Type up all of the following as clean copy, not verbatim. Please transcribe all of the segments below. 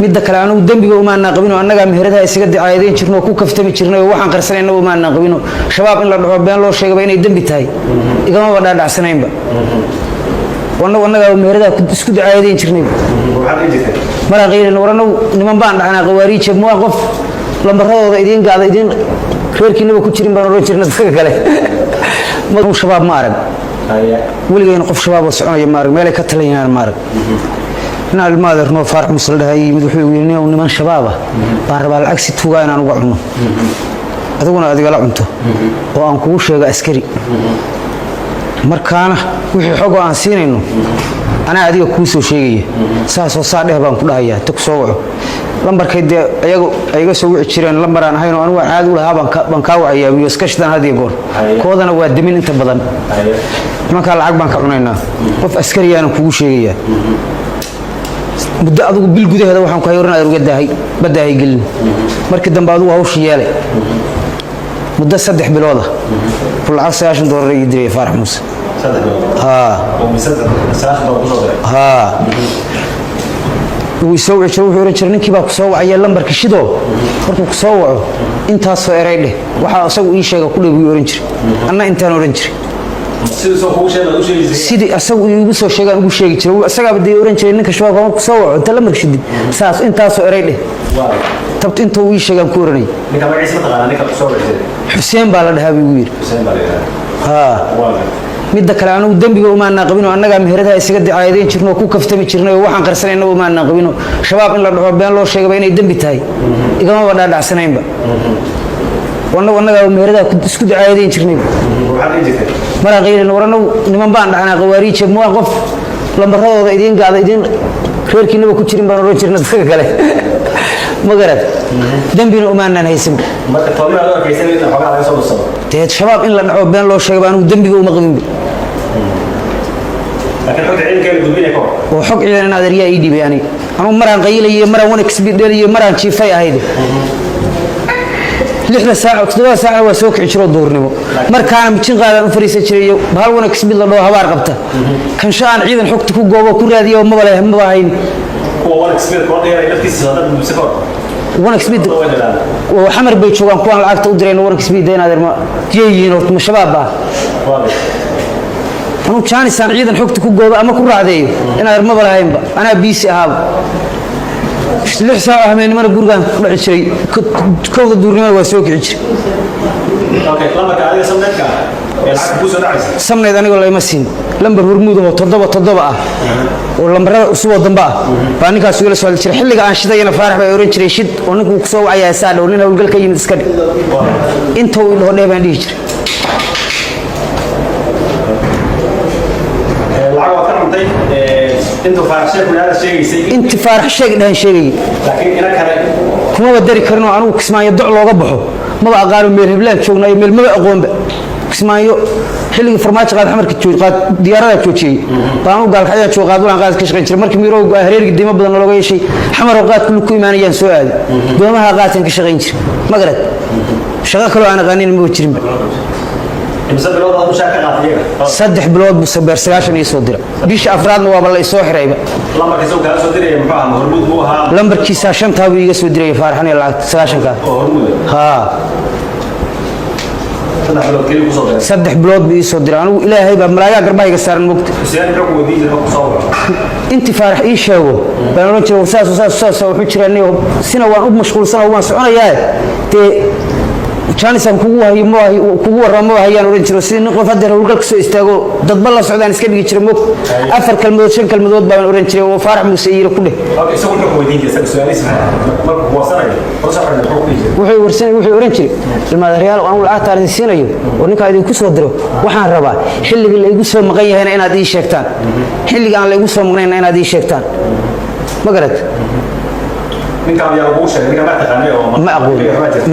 Midda kale, anugu dembiga umaanaan qabino. Annagaa meheradaha isaga dicaayadeyn jirno oo ku kaftami jirnay oo waxaan qarsanayna umaanaan qabino. Shabaab in la dhaho, been loo sheegaba inay dembi tahay igamaba dhaadhacsanaynba. Annagu annagaa meheradaha isku dicaayadeyn jirnayba. Maraan qaylin, war annagu niman baan dhaxnaa qawaariije, ma qof lambaradooda idiin gaada, idiin reerkiinaba ku jirin baan odhan jirna dadka kale. Shabaab ma arag weligayna, qof shabaab oo soconaya ma arag, meelay ka talinayaan ma arag. Inaan ilma adeernoo Faarax Muuse la dhahay yimid, wuxuu yidhi: "Nin niman shabaaba baan rabaa lacag si tuugaa inaan uga cuno, adiguna adigala cunto oo aan kugu sheego askari. Markaana wixii xogoo aan siinayno anaa adiga kuu soo sheegaya, saasoo saa dheh baan ku dhahayaa. Ta ku soo waco lambarkay." Dee ayagu ay iga soo wici jireen lambar aan ahayn oo anigu aan caadi u lahaa baan kaa wacayaa iyo iska shidaan had iyo goor. Koodana waa demin inta badan. Nimankaa lacag baan ka cunaynaa, qof askariyaanan kugu sheegayaa. Muddo adugu bil gudaheeda waxaan ku hay oran uga daahay badaahay gelin. Markii dambe adugu hawshii yeelay, muddo 3 bilooda buu lacag $90 ii diray Faarax Muuse. Haa haa, wuu isoo wici jiray. Wuxuu ohan jiray: "Ninkii baa ku soo wacaya lambarka shidoo, markuu ku soo waco intaasoo eray dheh, waxaa isagu ii sheega ku dheh," buu ohan jiray. Anna intaan ohan jiray sidii asagu iigu soo sheegaan ugu sheegi jiray. Isagaaba dee oran jiray: "Ninka shabaabka markuu soo waco, inta lambarka shidid, saas intaasoo eray dheh." Tabt inta uu ii sheegaan ku oranay. Xuseen baa la dhahaa, buu igu yidhi. Haa. Midda kale, anugu dembiga umaanaan qabino. Annagaa meheradaha isaga dicaayadeyn jirno oo ku kaftami jirnay oo waxaan qarsanayna umaanaan qabino. Shabaab in la dhaho, been loo sheegaba inay dembi tahay igamaba dhaadhacsanaynba. Annagu annagaa meheradaha isku dicaayadeyn jirnayba. Maraan qaylin, war annagu niman baan dhaxnaa qawaariije, ma qof lambaradooda idiin gaada, idiin reerkiinaba ku jirin baan odhan jirna dadka kale. Ma garad? Dembina umaanaan haysanba. Dee shabaab in la dhaco, been loo sheegaba anigu dembiga uma qabinba. Oo xog ciidan in adeeryaa ii dhibay aniga. Anugu maraan qaylayo, maraan 1xBet dheelayo, maraan jiifay ahayd. 6da saac, 7da saacna waa soo kici jiroo duhurnimo. Markaana mijin qaadaan u fariisan jiray iyo bahal 1xBet la dhaho habaar qabta. Kansho aan ciidan xogta ku goobo ku raadiyo maba leh, maba hayn. 1xBet oo Xamar bay joogaan kuwaan lacagta u dirayno. 1xBet in adeer ma yay yihiin horta? Ma shabaab baa? Anuu jaanisaan ciidan xogta ku goobo ama ku raacdeeyo in adeer maba lahaynba. Anaa biisi ahaaba. 6 saac oo habeenimana gurigaan ku dhaci jiray, 1da duurnimana waa soo kici jiray. Samneyd anigoo layma siin. Lambar Hormuud oo 77 ah oo lambarada cusub oo dambe ah baa ninkaas igala soo hadli jiray. Xilliga aan shidayana Faarax baa oran jiray: "Shid oo ninkuu kusoo wacayaa saa dhow, nin howlgal ka yimid iska dhig. Inta uu idhaho dheh," baan dhihi jiray. Lacag waad ka cuntay intuu Faarax Sheekh wilaada sheegaysay? Inti Faarax Sheeg dhahan sheegayay. Laakiin ina kale? Kumaba dari karinoo anigu Kismaayo doc looga baxo maba aqaano. Meel heblaan joognaayo, meel maba aqoonba. Kismaayo xilligii Farmaajo qaad Xamarka qaad diyaaradaha joojiyey baan anigu Gaalkacyaan jooga, qaadwalaan qaad ka shaqayn jiray. Markii miirowga hareergii deymo badan looga yeeshay, Xamaroo qaadku ku imaanayaan soo aaday. Doomaha qaadkan ka shaqayn jiray. Ma garad? Shaqo kaloo aan aqaanin maba jirinba. Imise bilood aad mushaar ka qaatay iyaga? 3 bilood buu sabeer 90 ii soo dira. Bisha afraadna waaba la isoo xirayba. Lambarka isagu kaala soo diraya muxuu ahaa? Hormuud buu ahaa? Lambarkiisaa shantaa buu iiga soo diraya Faaraxan iyo lacagta 90-kaa. Oo Hormuud? Haa. 3 bilood keliya kusoo diray? 3 bilood buu ii soo diray. Anigu Ilaahay baa malaagaa garbahayga saaran, mogta. Xuseen muxuu ku weydiin jiray markuu soo waco? Intii Faarax ii sheego baan odhan jiray: "War saas saas saas wuxuu jiraa niyo, sina waan u mashquulsana, waan soconayaa, dee jaanisaan kugu hayo ma kugu warrama ma hayaan," odhan jiro. Sidii nin qof haddeer howlgal ka soo istaago dadba la socdaan iska dhigi jiray, mogta. Afar kalmadood, shan kalmadood baan odhan jiray oo Faarax Muuse yiri ku dheh. Okay, isagu muxuu ku weydiin jiray? Isaga su'aalihiisa maxay markuu ku warsanayo hor soo xidhay, muxuu ku dhihi jiray? Wuxuu warsanay, wuxuu oran jiray: "Ilmaadareyaal, anigu lacagtaan idin siinayo oo ninkaa idinku soo diro, waxaan rabaa xilligii la igu soo maqan yahayna inaad ii sheegtaan, xilliga aan la igu soo maqnayna inaad ii sheegtaan." Ma garad? Ninkaan yaa lagugu sheegay? Ninkaan ma taqaanay oo Ma aqoon,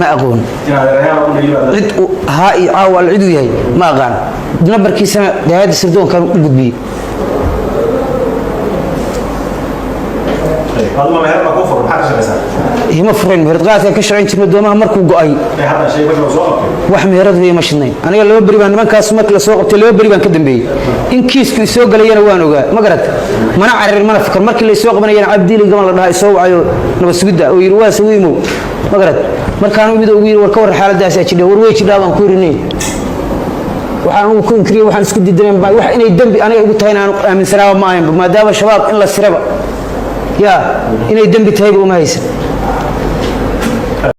ma aqoon. Inaad reer u dhiiba? Cid uu haa iyo caawa al cid uu yahay ma aqaan. Nambarkiisana hay'adda sirdoonkan u gudbiyey. Aduma meher baa kuu furan? Maxaa ka shaqaysaa? Ima furayn meherad, qaadkaan ka shaqayn jirnay doomaha markuu go'ay. Ee hadda shay markii la soo qabtay. Wax meherad ima shidnayn aniga. 2 beri baan nimankaas markii la soo qabtay, 2 beri baan ka dambeeyey. In kiisku isoo galayana waan ogaa, ma garat? Mana cararin, mana fikar. Markii la isoo qabanayana Cabdiili gaban la dhahaa isoo wacayo nabad sugidda oo yidhi, "Waa sagu imow," ma garat? Markaan imid ugu yidhi, "War ka warran xaaladdaas jidha?" "War wey jidhaa," baan ku yidhi. Waxaan ugu ku inkiriyay, waxaan isku diidaneen wax inay dembi aniga igu tahay inaan aaminsanaaba ma ahaynba, maadaama Shabaab in la siraba yaa inay dembi tahayba uma haysan.